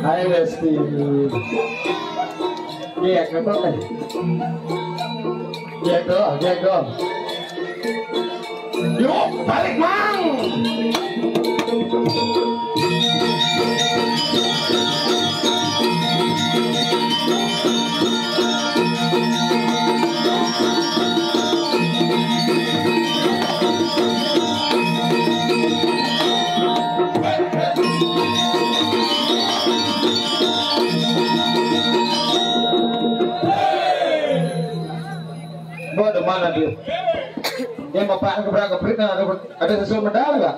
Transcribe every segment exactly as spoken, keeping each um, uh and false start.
Hai Besti. Iya, kenapa? Iya, doang, iya, doang. Yuk, balik, Mang. Bodoh mana dia? Dia mau pakai gebrak-gebrik, nah, ada, ada sesuatu medal nggak?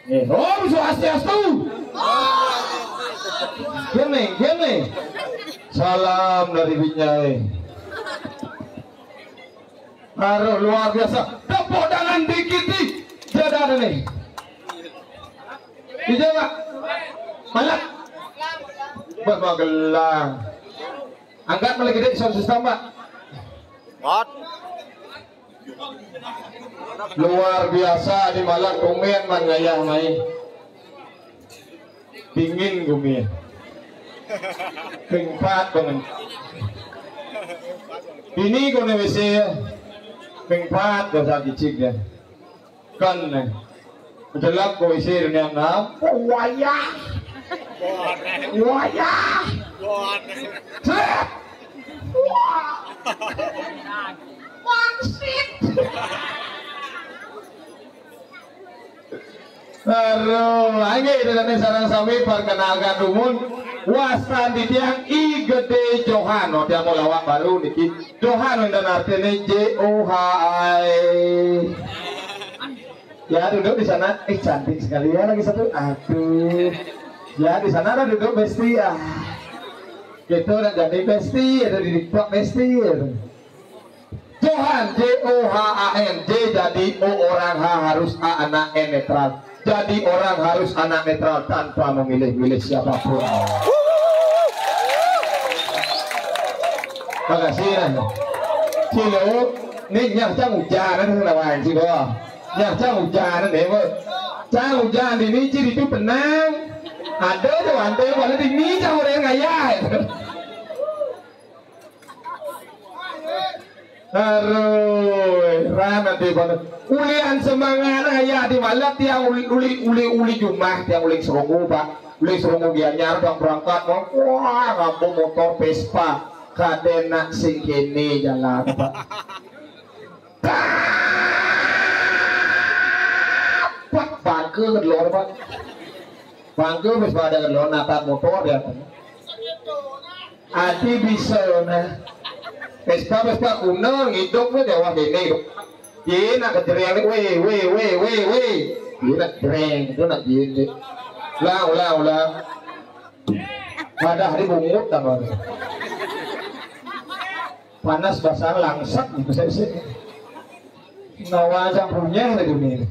Eh, Om Swastiastu. Gini, gini. Salam dari Binjai. Baru luar biasa. Tepuk tangan dikit nih. Dada ada nih. Hijau, Pak. Malah. Buat Magelang. Angkat lagi deh sound system, Pak. Hot. Luar biasa di Malang, tumben man ngayah mai. Dingin gumi. Ping pat banget. Ini kone W C ya. Ping pat dosa kicik ya. Kan nih. Jelap ko isi dunia enam. Wayah. Wayah. Set. Wah. Wangsit. Aduh, lagi itu tadi sareng sami perkenalkan dumun. Wastan titiang I Gede Johan, oh, dia mau lawak baru niki. Johan wonten artine J O H A N. Ya, duduk di sana. Eh, cantik sekali ya lagi satu. Aduh. Ya, di sana ada duduk Besti ya. Gitu udah jadi Besti, ada di TikTok Besti. Ya. Johan, J O H A N, J jadi O orang, H harus A anak, N netral. Jadi orang harus anak netral tanpa memilih-milih siapapun. Makasih ya. Cilo, nih nyah cang hujan ada lawan Cilo. Nyah cang hujan ada, Bu. Cang hujan ini ciri itu tenang. Ada tuh ante, kalau di ini cang orang kaya. Aduh, rana di mana? Ulian semangat ayah di malam tiang uli uli uli uli jumah tiang uling serunggu, Pak. Uling serunggu Gianyar bang berangkat, Bang. Wah, ngampu motor Vespa. Kadena sing kene jalan, Pak. Pak, bangke ke lor, Pak. Bangke Vespa ada ke lor, nata motor dia. Ati bisa, nah. Pesta-pesta kuno ngidup ke Jawa dene. Ye nak kejereng, we, we, we, we, we. Ye nak jereng, itu nak ye. Ulang, ulang, ulang. Padah di bungut tambah. Panas basah langsat gitu saya sih. Nawa aja punya lagi nih.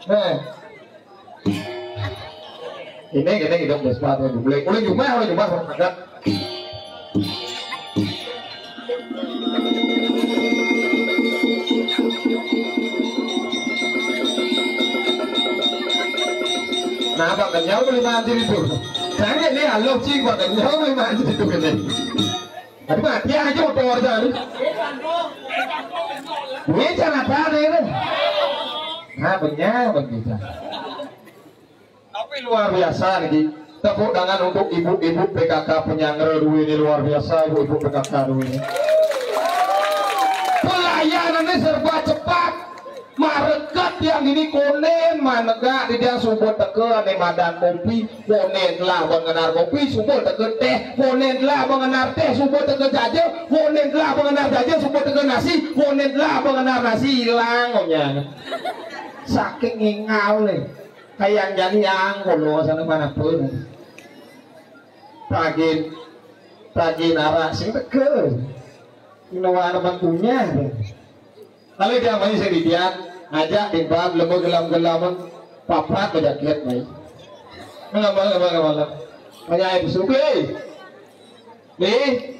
Nah. Ini, ini hidup Vespa tuh. Boleh, boleh jumah, boleh jumah, angkat. Nah, Pak Kenyal boleh mandi itu. Saya ini halo cing, Pak Kenyal boleh mandi itu gini. Tapi mati aja motor tadi. Ini cara apa nih? Nah, benyang, benyang. Tapi luar biasa nih. Tepuk tangan untuk ibu-ibu P K K penyangga dua ini, luar biasa ibu-ibu P K K dua ini. Pelayanannya serba cepat. Marekat yang ini konen manegak di dia subuh teke ane madan kopi, konen lah mengenar kopi, subuh teke teh, konen lah mengenar teh, subuh teke jaje, konen lah mengenar jaje, subuh teke nasi, konen lah mengenar nasi, hilang omnya. Saking ngingal nih. Kayak jani yang kono sana mana pun. Pagi, pagi nara sing teke. Nawa anak punya. Kalau dia main sendirian, ngajak timbang, lemu gelam-gelam, papat berjaket main. Ngapa, ngapa, ngapa? Banyak yang suka. Nih.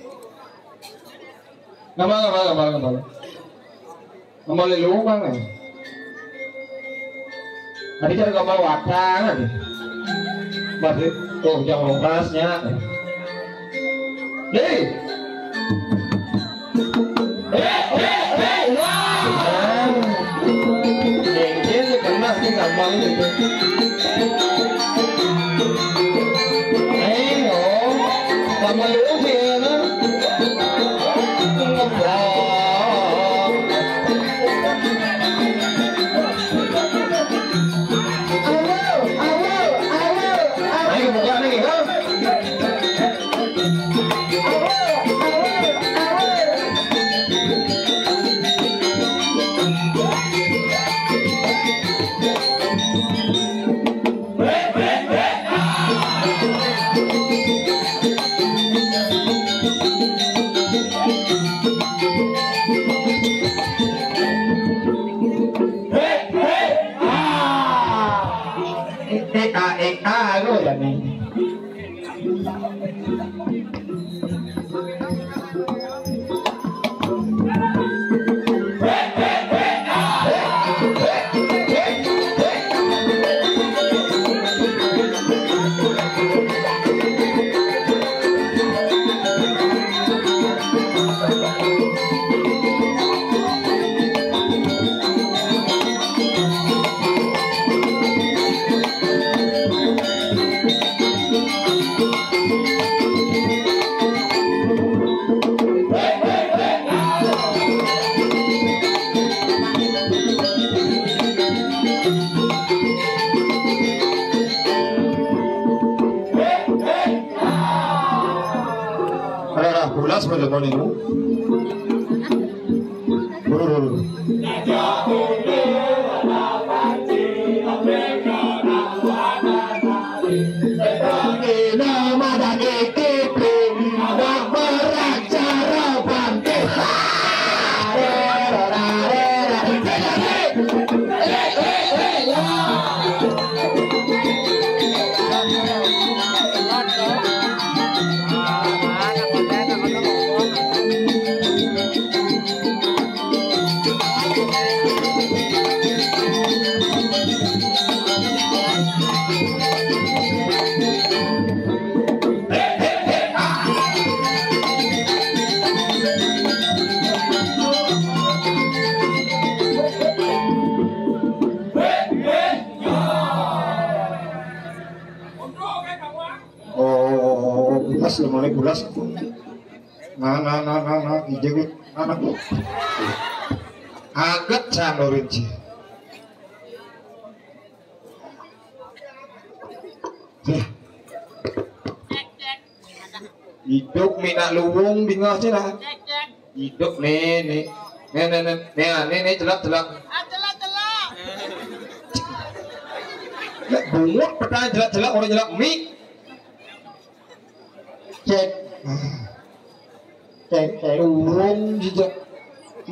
Ngapa, ngapa, ngapa, ngapa? Ngapa lelungan, eh? Tadi cara ngapa watang, eh? Tapi, oh, jangan kerasnya. Hei. Hei, hei, hei, wah. Jengkel, pernah sih gampang gitu. Ayo, sama lu sih, ya, kan? Wah. Ayo, buka nih, ha? Hei, hei, ah. Eka, eka, lo ya nih. Ada, ada, bulas pada kau ni, Bu. Buru, buru. Oh, bulas, lu mulai bulas. Nah, nah, nah, nah, nah, ije gue, nah, nah. Aget sandorin ci. Hidup mina luwung bingah ci lah. Hidup nih, nih. Nih, nih, nih, nih, nih, nih, jelak, jelak. Lek bungut petang jelak-jelak, orang jelak mik. Cek. Cek, cek. Turun jejak.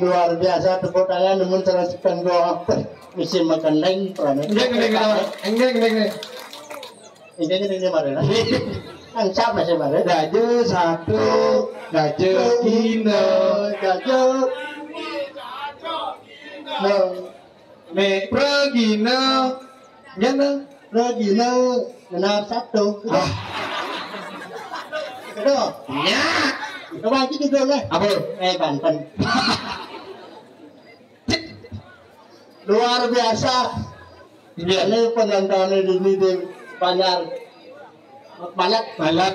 Luar biasa, tepuk tangan, namun salah sekian doang apa? Mesti makan leng, pernah. Enggak, enggak, enggak. Enggak, enggak, enggak. Ini, ini, ini, mana? Kan siapa sih, mana? Gajah satu, gajah kina. Gajah. No. Nek pragina, nyana. Pragina, benar satu. Ah. Kedua. Nya. Coba lagi judulnya. Apa? Eh, Banten. Luar biasa. Iya. Ini penonton ini di Banjar. Banyak. Banyak.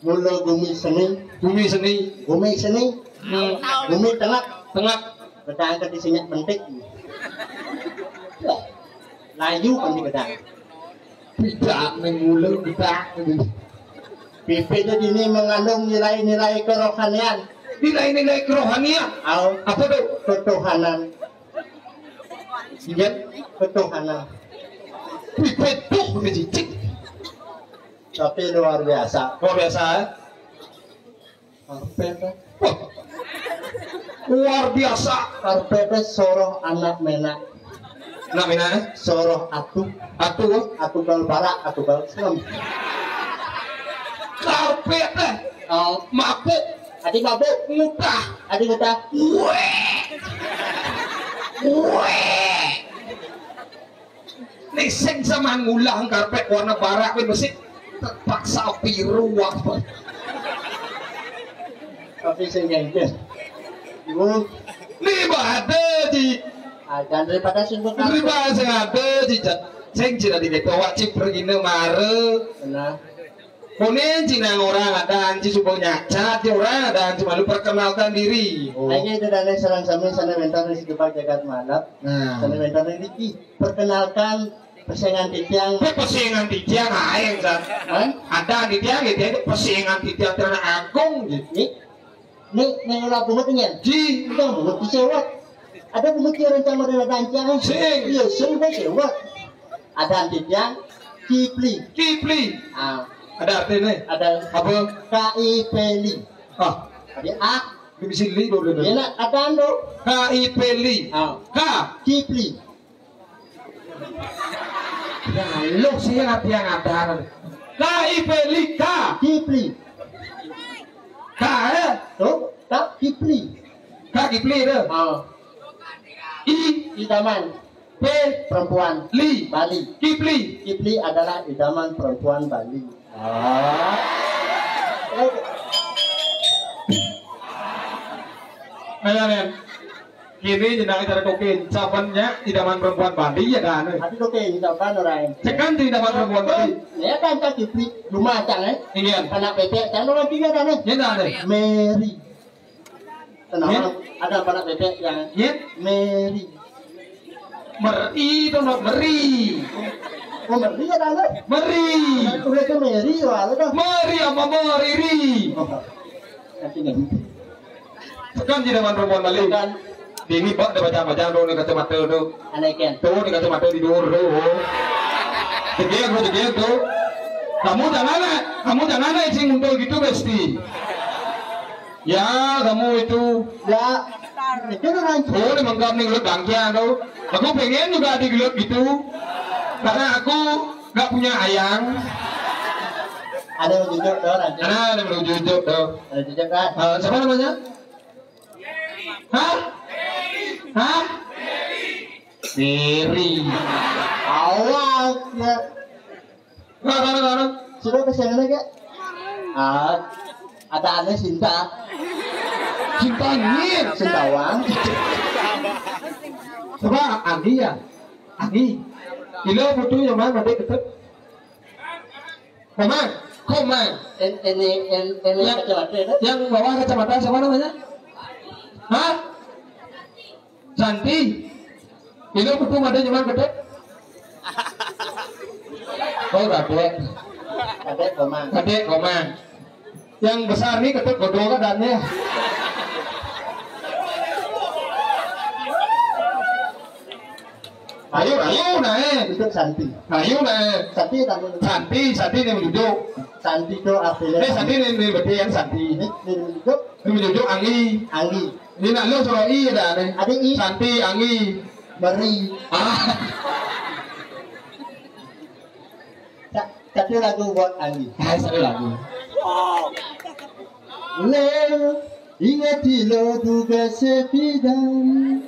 Mula gumi seni. Gumi seni. Gumi seni. Hmm. Gumi tengah. Tengah. Kita angkat di sini penting. Layu kan kita. Tidak mengulur kita. Pipit ini mengandung nilai-nilai kerohanian. Nilai-nilai kerohanian. Au. Apa tuh? Ketuhanan. Iya. Ketuhanan. Pipit tuh dicicik. Tapi luar biasa. Luar biasa, eh? Karpet, eh. Wah. Luar biasa. Karpet, eh, soroh anak menak. Anak menak, eh? Soroh atuh. Atuh, eh? Atuh bal barak, atuh bal serem. Karpet, eh. Oh. Mabuk. Adi mabuk. Ngutah. Adi ngutah. Weh. Weh. Tising sama ngulah karpet warna barak kuwi mesti terpaksa piru apa. Tapi sing ngengkes. Ibu. Ni bade ji. Ajan daripada sing kok. Daripada sing ada ji. Sing cina di ketua wajib pergi mare. Nah. Kuning cina orang ada anci coba nyacat ya orang ada anci malu perkenalkan diri. Oh. Aja itu dan serang sami sana mentor di situ pak jagat malap. Nah. Sana mentor di perkenalkan pesengan titiang. Kok pesengan titiang aing kan? Hah? Ada titiang gitu ya pesengan titiang ternak agung gitu. Nih, nih, nih, ora bungut nih. Ji. Itu bungut disewot. Ada bungut yang rencana dari rancang. Sing. Iya, sing gue sewot. Ada titiang Kipli. Kipli. Ah. Ada artinya? Ada. Apa? K I P L I. Ah. Ada A. Ini bisa li dulu. Iya, nak, ada anu. K I P L I. Ah. K. Kipli. Lu sih yang hati yang ada. K I P L I K. Kipli. K eh. Tuh, K Kipli. K Kipli itu. Oh. I. Idaman. P. Perempuan. Li. Bali. Kipli. Kipli adalah idaman perempuan Bali. Ah. Ayo, men. Kini jenang cara kokin, sabannya idaman perempuan Bali ya kan? Tapi kokin, saban orang. Cekan di idaman perempuan Bali. Ya kan tak Kipli, rumah cang eh. Iya. Anak bebek, cang orang tiga kan eh. Iya kan eh. Mary. Tenang, ada anak bebek yang Iya. Mary. Meri itu no, meri. Oh, Mary ya kan eh. Meri. Udah ke Mary, wah, udah. Meri apa meriri? Oh, nanti nanti. Tekan di depan perempuan balik. Kan. Ini bak ada baca-baca tuh nih kacamata tuh. Aneh kan? Tuh nih kacamata di dulu tuh. Jegel tuh, jegel tuh. Kamu jangan eh, kamu jangan eh sing muncul gitu besti. Ya kamu itu. Ya. Itu tuh nanti. Oh, ini mengkam nih gelut bangkian tuh. Aku pengen juga digelut gitu. Karena aku nggak punya ayang. Ada yang jujur tuh nanti. Nah, ada yang jujur tuh. Ada jujur kan? Eh, siapa namanya? Hah? Hah? Mary. Awas ya. Nggak, nggak, nggak, nggak. Sudah ke sana lagi. Ah, ada aneh cinta. Cinta nyir. Cinta uang. Coba Anggi ya. Anggi. Ilo butuh yang mana dia ketep? Komang, Komang. En- Ini en- ini Yang- kacamata itu. Yang bawah kacamata siapa namanya? Hah? Santi. Ini buku ada cuma gede. Oh, gede. Ada Komang. Gede Komang. Yang besar nih ketuk godol keadaannya. Ayo, ayo naik. Itu Santi. Ayo naik. Santi tak mau. Santi, Santi yang duduk. Santi itu apa ya? Eh, Santi ini, ini berarti yang Santi. Ini, ini duduk. Ini duduk Anggi. Anggi. Ini nak lu suruh I ada nih. Ada I. Santi, Anggi. Meri. Ah. Sa- Satu lagu buat Anggi. Hai, satu lagu. Leo, ingat lo duga sepidan.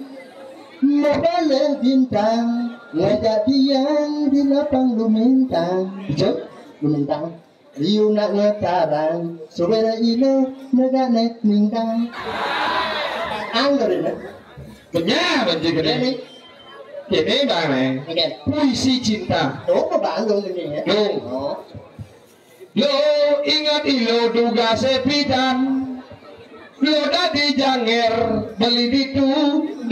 Mabale bintang, ngajak tiang di lapang lumintang. Betul? Lumintang. Liu nak ngetarang, sobere ilo negak nek mingkang. Anggur ini. Kenyang banjir gede. Ini. Ini bang nih. Oke. Puisi cinta. Oh, kebangun ini ya. Yo. Oh. Lo ingat ilo duga sepidan. Lo dadi janger beli ditu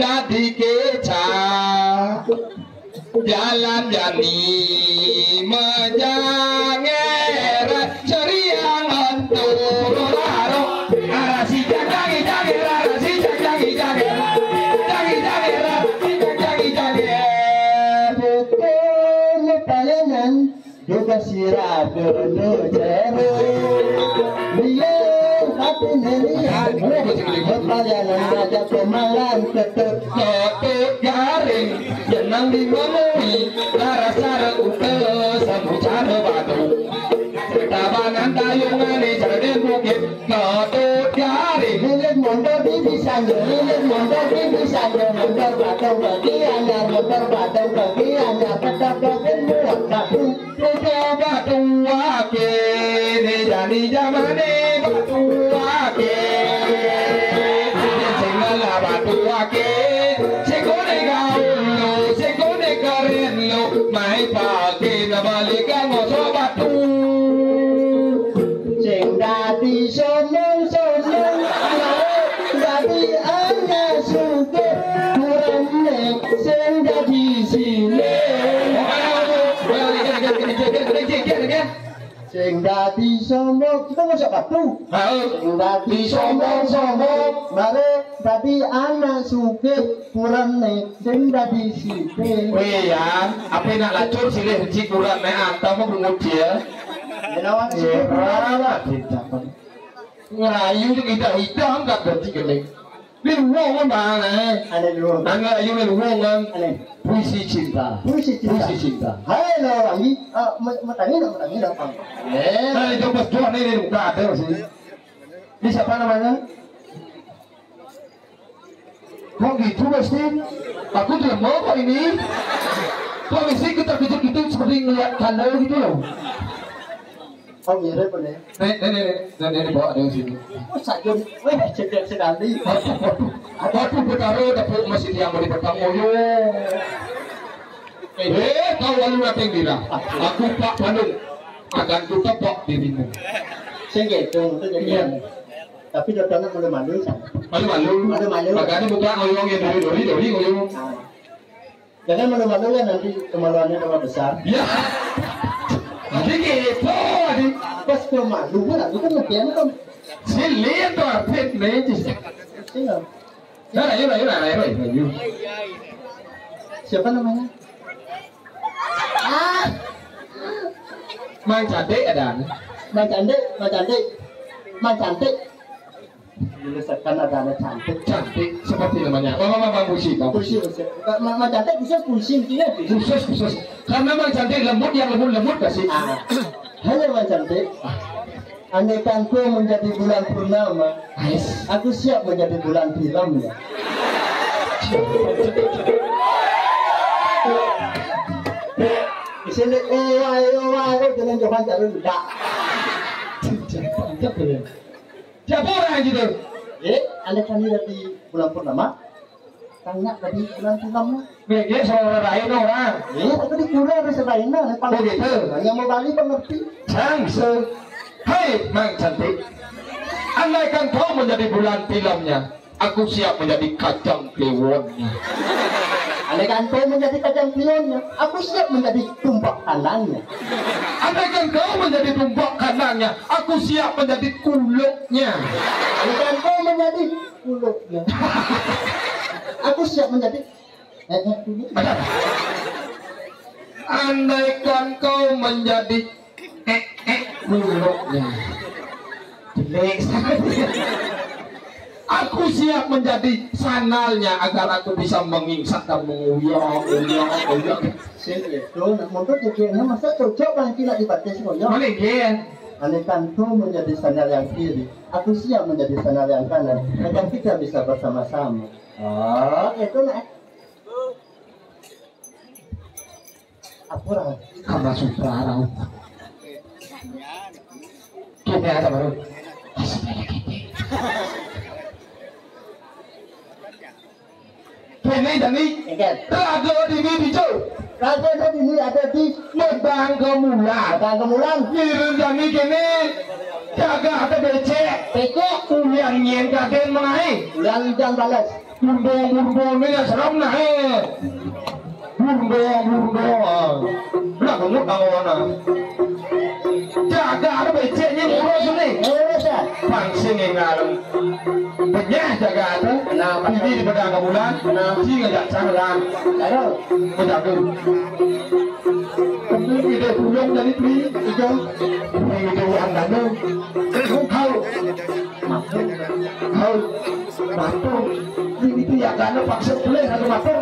dadi keca. Jalan jani menjanger ceria ngantur laro. Arasi jajangi janger, arasi jajangi janger. Jajangi janger, arasi jajangi janger. Betul pelayanan juga sirah dulu ceru. Lihat hati nerian. Pelayanan raja pemalan tetep tetep garing. Jenang di ngomoi, lara sare ute sambu cara batu. Tabanan tayungan di cerdik bukit, tetep garing. Milik mondok di Bisa nyuri montor, bisa nyuri montor, batu bagi anyar, montor batu bagi anyar, tetap bagi muat batu. Batu ake, ni jani jamane batu ake. Sing ngala batu ake, sing kone gaul lo, sing kone keren lo, mai pake na balik ka ngosok batu. Sing dadi sombong-sombong, dadi anak sugih, kurang nek sing dadi sini. Sing dadi sombong, kita ngosok batu. Heeh. Sing dadi sombong-sombong, mare dadi anak sugih, kurang nek sing dadi sithik. Wih, ya, apa nak lacur silih becik kurang nek atau mau bungut dia? Ya, lawan sithik. Ngerayu tu kita hitam kat berarti kene. Ni wong kan bang eh. Ada dulu. Nang ngerayu ni wong kan. Ada. Puisi cinta. Puisi cinta. Puisi cinta. Hai lo lagi. Ah, ma-, matanya dah, matanya dah, Bang. Eh. Nah, itu pas dua ni, ni buka ada sih. Ini siapa namanya? Kok gitu, Besti? Aku tuh mau kok ini. Kok mesti kita gitu-gitu seperti ngeliat kandal gitu loh. Oh, mirip nih. Nih, nih, nih, nih, nih, nih, bawa dari sini. Oh, Sayun. Weh, cedek sekali. Aduh, aduh, aduh, betaro dapur masih yang mau dipotong. Oh, yo. Eh, kau lalu nanti bilang. Aku Pak Panung. Akan ku tepok dirimu. Sing gitu, itu jadi. Iya. Tapi dodone malu-malu, San. Malu-malu. Malu-malu. Makanya buka ngoyong yang dori-dori, dori ngoyong. Nah. Jangan malu-malu ya, nanti kemaluannya tambah besar. Ya. Jadi gitu, tadi. Pas kemalu, aku kan ngertian kan. Silih tuh artinya. Sini. Nah, ayo, ayo, ayo, ayo, ayo. Siapa namanya? Ah. Mang Cantik ada. Mang Cantik, Mang Cantik. Mang Cantik. Diletakkan ada anak cantik. Cantik seperti namanya. Mama, mama, puisi, Bang. Puisi, puisi. Ma-, ma-, Mang Cantik bisa puisi, intinya puisi. Khusus, khusus. Karena Mang Cantik lembut, yang lembut-lembut kasih. Ah. Hanya Mang Cantik. Andaikan kau menjadi bulan purnama, ais, aku siap menjadi bulan filmnya. Di sini, eh, wah, eh, wah, eh, jangan coba cari enggak. Siapa orang gitu? Eh, andaikan dia di bulan purnama, tanya tadi bulan purnama. Bege sama orang lain orang. Iya, tapi di pura ada selain, nah, paling. Oh, gitu. Nah, yang mau balik pengerti. Langsung. Hai, Mang Cantik. Andaikan kau menjadi bulan filmnya, aku siap menjadi kacang kliwonnya. Andaikan kau menjadi kacang kliwonnya, aku siap menjadi tumpak tandannya. Andaikan kau menjadi tumpak tandannya, aku siak menjadi kuluknya. Andaikan kau menjadi kuluknya, aku siap menjadi, eh, eh, ini. Andaikan kau menjadi, eh, eh, kuluknya. Jelek sekali. Aku siap menjadi sandalnya agar aku bisa mengingsak dan menguyang, uyang, uyang. Sing itu, nak mundur kekiranya, masa cocok bang, tidak dibatis ngoyong. Mana dia? Andaikan kau menjadi sandal yang kiri, aku siap menjadi sandal yang kanan. Agar kita bisa bersama-sama. Oh, itu nak. Apa lah? Kama Sutra, rau. Kita ada baru. Kene jani. Enggak. Raga dini dijo. Raga dini ada di Medang Kemulan. Medang Kemulan. Ngiring jani kene. Jaga ada becek. Becek. Ulian nyen kaden mengae. Ulian ujan balas. Bundong-bundong ni ya seram nah, eh. Bundong-bundong, ah. Lah, gemuk kawan, ah. Jaga ada beceknya ngurus ni. Ngurus, ah. Pangsing yang ngalem. Penyah jaga ada. Kenapa? Ini di Medang Kemulan. Kenapa? Si ngajak canglang. Ayo. Menjaga. Ini dia pulung dari Tri. Itu. Ini dia yang dana. Kau. Hau, matur. Ini itu ya, karena paksa boleh satu matur.